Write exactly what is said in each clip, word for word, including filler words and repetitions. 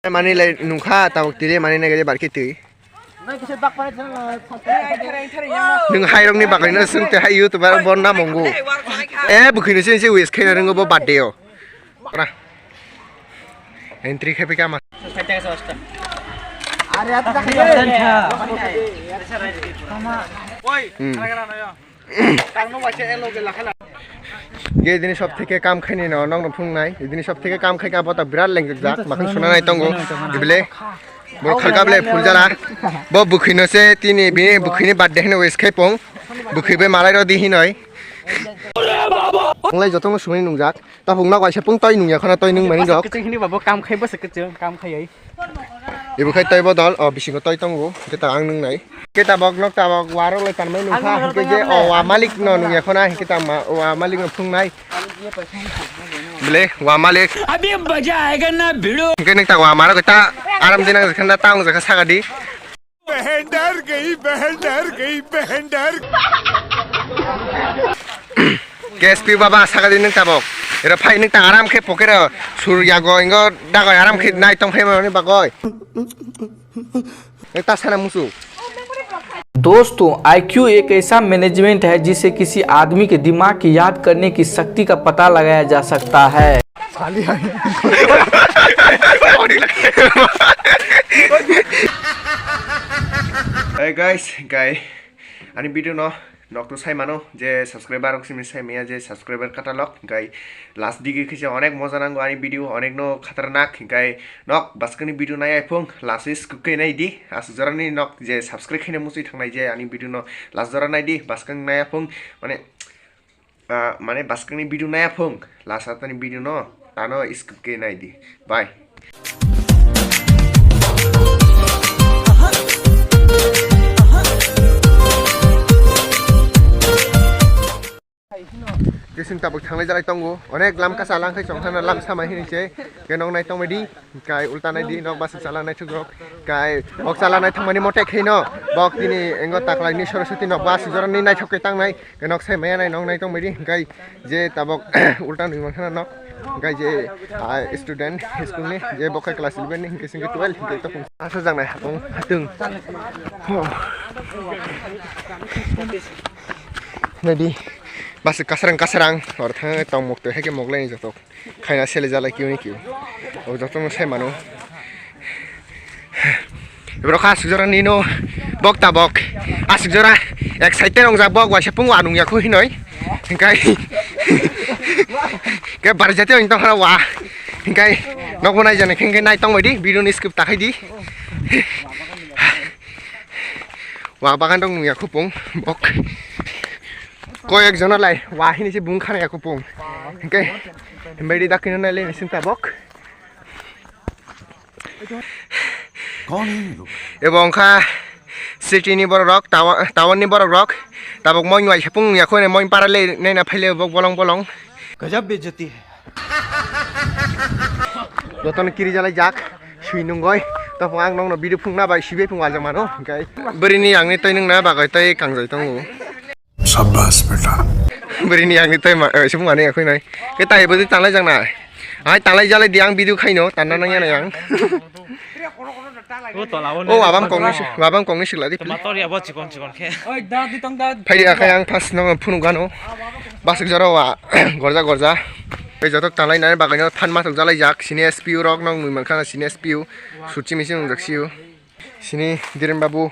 Mani lai nungkha tabok tiri mani nai gaje barki twi. Nung hai rok ni bagwi no swng te hai youtuber bo namongo. Eh, bwkhwi no se wish khe ringo bo birthday o. Ora. Entry khe pika ma. Hmm. Ge dini sob theke kam khaini no nokno phungnai. Dini sob theke kam khaika bo ta birat lengjak jak. Makhang suna nai tongo. Ibele. Bo khalka bele phul jala. Bo bwkhwi no se tini bini bwkhwi ni birthday hino wish khai pong. Bwkhwi bai malai rw di hinoi. Onglai jotono sumui nungjak. Tabuk nok waisa pung toi nungya khana toi nung mani rok. Keceng hini babo kam khai bwswk keceng kam khai ai. Ibu khai toi bodol o bisingo toi tongo. Kita ang nung nai. Kita bok nok tabok waro le tanmai nung kha hingke je o wa malik no nungya khana hingke ta ma wa malik no phung nai. Bele wa malik. Abhi maza aayega na bhidu. Hingke nek ta wa maro kita aram dinang khana ta ung jakha sagadi. बहन डर गई, बहन डर गई, बहन डर। K S P baba saka di nung tabok. Era phai nung ta aram khe pocket o sur yago ingo dago aram khe nai tong phai mani bagoi. Ek ta sana musu. दोस्तों, आईक्यू एक ऐसा मैनेजमेंट है जिससे किसी आदमी के दिमाग की याद करने की शक्ति का पता लगाया जा सकता है। Hey guys, guys, ani video no nok to sai mano je subscriber rok simi sai maya je subscriber katalok gai last digi khe onek moja nango ani video onek no khatarnak gai nok baskani video nai aphung last is kuke nai di asuk jorani nok je subscribe khene musi thangnai je ani video no last jora nai di baskang nai aphung mane Ah, mane baskangni video nai aphung, last atani video no, ano skip khe nai di. Bye. Kising tabuk thanglai jalai tongo, onek lam kasa lang khai chong thana lam sama hini se, ke nong nai tongmai di. Kai ulta nai di nok basi chala nai thuk rok. Kai ok chala nai thangmani mote khe no. Bok tini engo taklai ni Saraswati nok basi jora ni naithok khe tang nai. Kai nok sai maya nai nok nai tong bai di. Kai je tabok ulta nui mankha nok. Kai je, ah, student school ni je bok khai class eleven ni hingke singke twelve hingke tokong. Asa jang nai hapung hatung. Nai di basi kasarang kasarang or thang tong mok to heke mok lai jotok. Khaina sele jalai kiu ni kiu. O joto no sai mano. Ibro kha asuk jora nino bok ta bok. Asuk jora excited ong jak bok waisa pung wa nung ya khu hinoi. Hingkai ke bar jate ong tong hara wa. Hingkai nok bo nai jani khengke nai tong bai di video ni skip ta khai di. Wa bagan dong nung ya khu pung bok. Koyek jona lai wa hini se bung khana ya khu pung. Hingke himbai di dakino nai le mising tabok. Ebo wngkha city ni borok rok, town, town ni borok rok. Tabok moi nai sepung ya khone moi para le nai na phaile bok bolong bolong. Gajab bejati hai. Jotono kiri jalai jak, sui nungoi. Topong ang nongno bidi phung na bai sibe phung waja mano. Hingke bwrwini ang ni tei nung na bagoi tei kangjai tongo. Sabbas beta. Bwrwini ang ni tei ma, eh, sibung ani akhoi nai. Ke tai bwdwi tanlai jang nai. Ai tanlai jalai di ang video khaino tanna nang ya nai ang. O tola o. O abam kongni si, abam kongni sikla di. Tomato ya bo chikon chikon khe. Oi da di tong da. Phaidi akhai ang pas no phunu gano. Basuk jora wa gorja gorja. Ei jotok tanlai nai bagwi no phan mathok jalai jak sini S P U rok nong mui mankha sini S P U. Suchi misi ungjak siu. Sini Dhiren babu.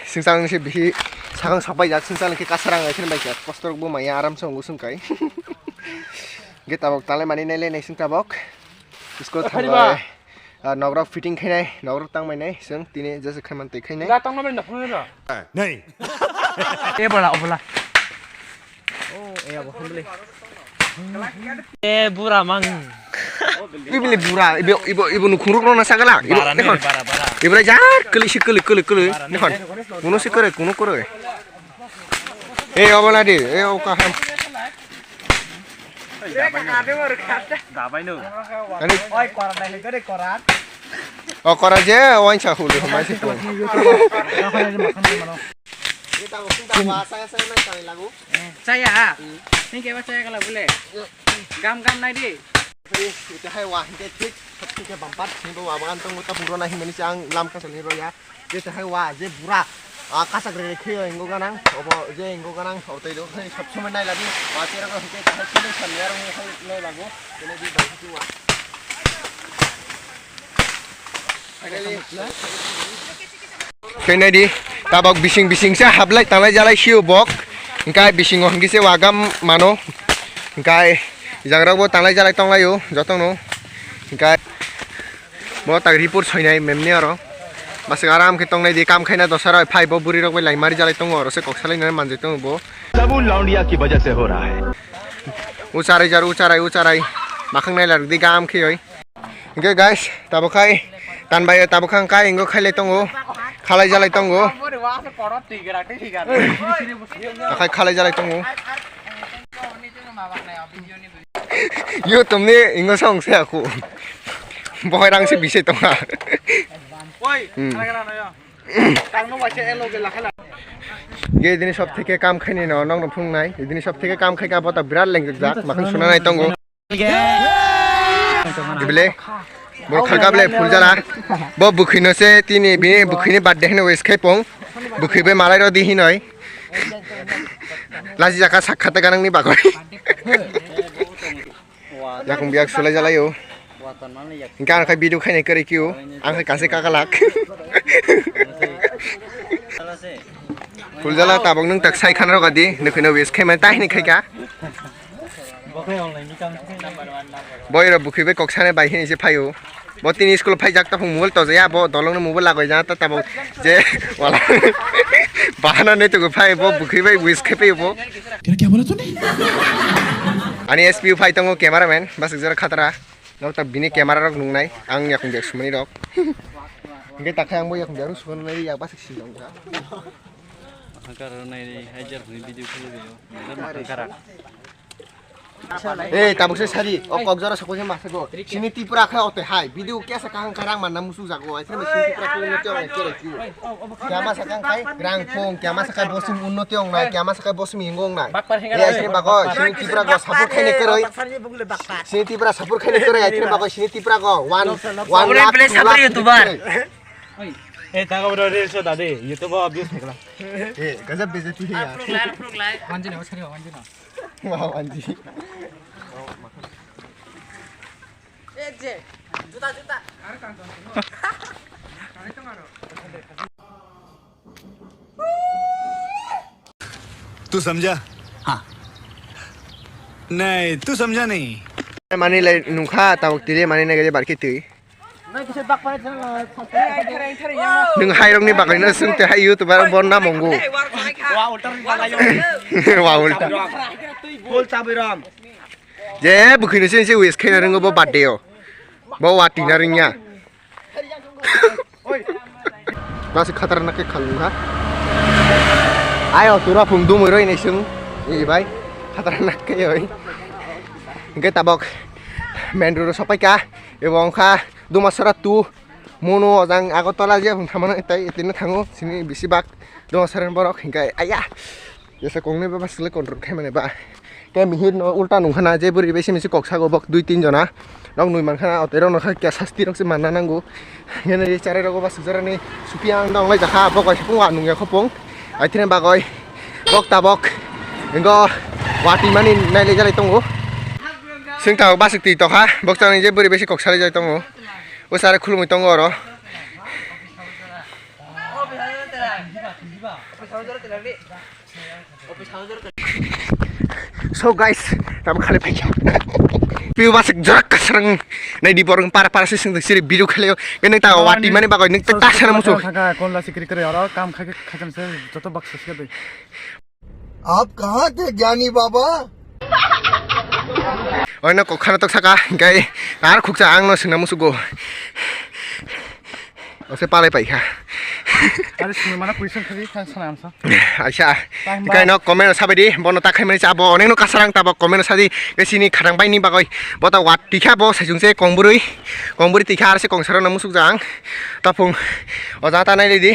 Singchang se bihi sakang sapai jak singchang ke kasarang ai khen bai kya. Poster bo maya aram se ungu sungkai. Ge tabok talai mani nai le nai sing tabok. School thangbai. Ah, nogrok fitting khainai, nogrok tangbai nai sing tini jese khaiman tei khainai. Ga tong nabai naphang ra. Nei. E bala obla. Oh, e abo hambli. E bura mang. Ibili bura, ibo ibo ibo nukhungrok rona sagala. Ibo bara ne, nekhon. Bara, bara. Ibra jar kali si kali kali kali. Bara ne. Nekhon. Kuno si kare, kuno kare. E obo na di, e o kaham. Dabai no. Ani. Oi kora nai gare kora. O kora je, oin sa hulu homa si ko. Chaya. Hingke ba chaya kala bole. Gam gam nai di. Ite hai wa hingke thik, thik ke bumper, hingke wa bagan tongo, ta puro na hingmani se ang lam kaisa ni roya. Ite hai wa je bura, ah, kasak re re khe yo ingo ganang, obo je ingo ganang, obo tei rok hai sob somoi nai lagi, wa cherok hingke ite hai sini samya rok hai nai lago, kene di bai hingke wa. Khe naidi, tabok bising bising se hablai tanglai jalai sio bok. Hingkai bisingo hingke se wagam mano. Hingkai jagrok bo tanglai jalai tonglaio jotono. Hingkai bo tak report soinai memni oro. Masuk aram khe tongnai di kam khaina dosaroi phai bo buri rok bai laimari jalai tongo oro se kok salai nani manjai tongo bo. सब उन लौंडिया की वजह से हो रहा है। Ucharai jar ucharai ucharai. Makhang nai lar di gam kheyoi. Hingke guys, tabok khai tanbai tabok khang kai ingo khailai tongo. Khalai jalai tongo. Akhai khalai jalai tongo. YouTube ni ingo song se aku. Bohai rang se bise tonga. Hmm. Ge dini sob theke kam khaini no nong nong phung nai. Dini sob theke kam khai ka bota birat lengjak jak makhang suna nai tongo. Ibele, bo khalka bele phul jala. Bo bukhino se tini bini bukhini birthday hino wish khai pong. Bukhi be malai rodi hinoi. Laji jaka sak khata ganang ni bagoi. Yakung biyak sulai jalaio. Hingke ang khai video khainai kwrwi kio. Ang khai kase kakalak. Phul jala tabok nung tak sai khan rok adi. Nukhino wish khai mani tahini khai ka. Boi rok bukhi bai kok sanai bai hini se phaio. Bo tini school phai jak taphung mobile tojaya bo dolong no mobile lagoi ja ta tabok je wala bahana ne tugu phai bo bukhi bai wish khai phaio bo. तेरा क्या बोला तूने? Ani S P phai tongo cameraman basuk jora khatra. Nok ta bini camera rok nungnai ang yakung biak sumani rok. Hingke takhai ang bo yakung biak sumani yak basuk si dong kha. Hangkar nai ri hajar ni video khulu yo. Hangkar. Eh, tabuk se sari, o kok jora sokoi se masa go. Sini Tripura kha ote hai, video kesa kahang karang manna musu jago, ai sini Tripura kha unnoti ong nai kero kiu. Kya ma sakang kai, rang phung, kya ma sakai bosim unnoti ong nai, kya ma sakai bosim ingo ong nai. Eh, ai sini bago, sini Tripura go support khai ne keroi. Sini Tripura support khai ne keroi, ai sini bago, sini Tripura go, one, one lakh, two lakh YouTuber. Eh, tago bro, reels dadi, YouTube views thekla. Eh, gajab bejati hai yaar. Manjina, o sari manjina. Wow, Anji. तू समझा? हाँ। नहीं, तू समझा नहीं। Mani lai nungkha, tabok tiri mani nai gari barki twi. Nung hai rok ni bagwi no swng te hai YouTuber bo namungo. Wa ulta. Je bukhino se se wish khaina ringo bo birthday o. Bo wa tina ringya. Basi khatarnak khe khalung ha. Ayo tura phung dumui roi nai swng. Ni bai khatarnak khe oi. Hingke tabok main road o sopai ka. Ebo wngkha Dumasara two. Mono ojang Agartala je phung thamano tai etino thango sini bisi bak Dumasara borok hingke aya. Jesa kongni ba basilai control khaimani ba. Ke mihir no ulta nungkhana je bwrwi bai simi se kok sago bok dui tin jona. Nok nui mankha na oterok no kha kya sasti rok se manna nango. Ngene ye chare rogo ba sujara ni supi ang dong lai jakha bok bai sepung wa nungya khopong. Aithine bagoi bok tabok ingo wati mani nai le jalai tongo. Sing tabok basik twi tokha bok tang je bwrwi bai se kok salai jai tongo. O sare khulumui tongo oro. So guys, tamo khali phaikha. Piu basik jorak kasrang nai di borong para para sising siri biru khali. Kene ta wati mani bagoi nik ta sana musu. Saka kon la sikri kare oro kam khake khakam se joto bak sasya doi. आप कहाँ थे ज्ञानी बाबा? Oino kok khana tok saka gai ar khuksa ang no singna musugo. Ose palai pai kha. Are sini mana question khari khan sana amsa. Aisa. Time kai ba- no comment sabai di bono ta khai mani cha bo onek no kasarang ta bo comment sadi ke sini kharang bai ni bagoi. Bo ta wat tikha bo sajung se kongburi. Kongburi tikha ar se kongsaro no musuk jang. Tapung o jata nai di.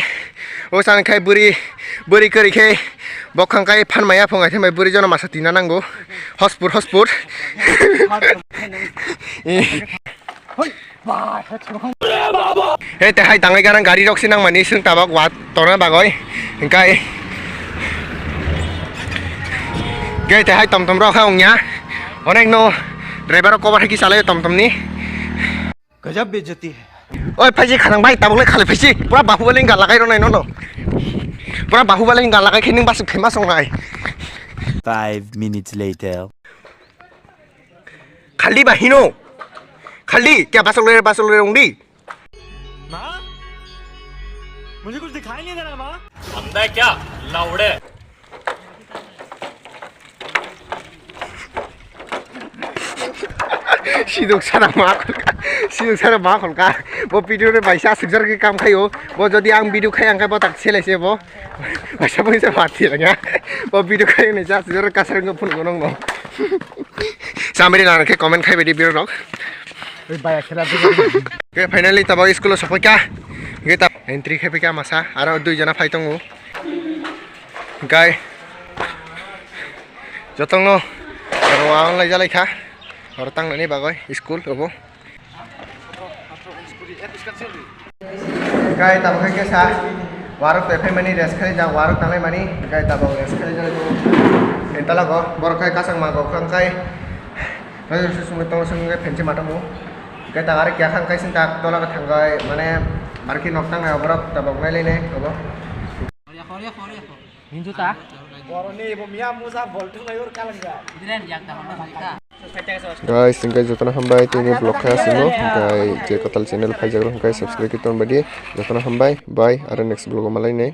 O san khai buri buri kari khai. Bo khangkai phan maya phung aithai mai bwrwi jono masa tina nango. Hospur, hospur. Hei, te hai tangai ganang gari rok se nangmani swng tabok wa tona bagoi. Hingkai. Hingkai te hai tom tom rok ha ongya. Onek no driver rok cover hai ki salai tom tom ni. Gajab bejati hai. Oi, phaisi khanang bai, tabuk lai khalai phaisi. Pura Bahubali ni galakai rwnai nono. Pura Bahubali ni galakai khe nwng basuk famous wngnai. Five minutes later. Khaldi ba hino. Khaldi, kya basuk lai, basuk lai rwngdi. माँ, मुझे कुछ दिखाई नहीं दे रहा माँ। अंधा है क्या? लौड़े। Siduk sana ma khulka, siduk sana ma khulka. Bo video re baisa aswkjar ke kam khayo. Bo jodi ang video khai ang khe bo tak selai se bo. Baisa bo se mati lanya. Bo video khai ni ja aswkjar kasar ngo phun gonong no. Samri na ke comment khai bedi video rok. Oi baya khela de. Ke finally tabo school o sopoika. Ge ta entry khai pika masa. Aro dui jana phai tongo. Gai. Jotongno aro ang lai jalai kha. Aro tangnani bagoi school obo. Gai tamo khe kesa warok tei phaimani rest khai jak warok tanglai mani gai tamo rest khai jak entalago borok khai kasang mago khang kai. Gai sumui tong sumui kai phenche matamu gai tang ari kya khang kai sinta tola ka thanggai mane arki nok tangnai borok tabok nai lene obo. Hinju ta? Boroni bo miya muja bol thunglai ur kalang ja. Guys, hingke jotono hambai tini vlog khe asino hingke je kotal channel phaijak rok hingke subscribe khe tonbadi jotono hambai bye aro next vlog o malai nai.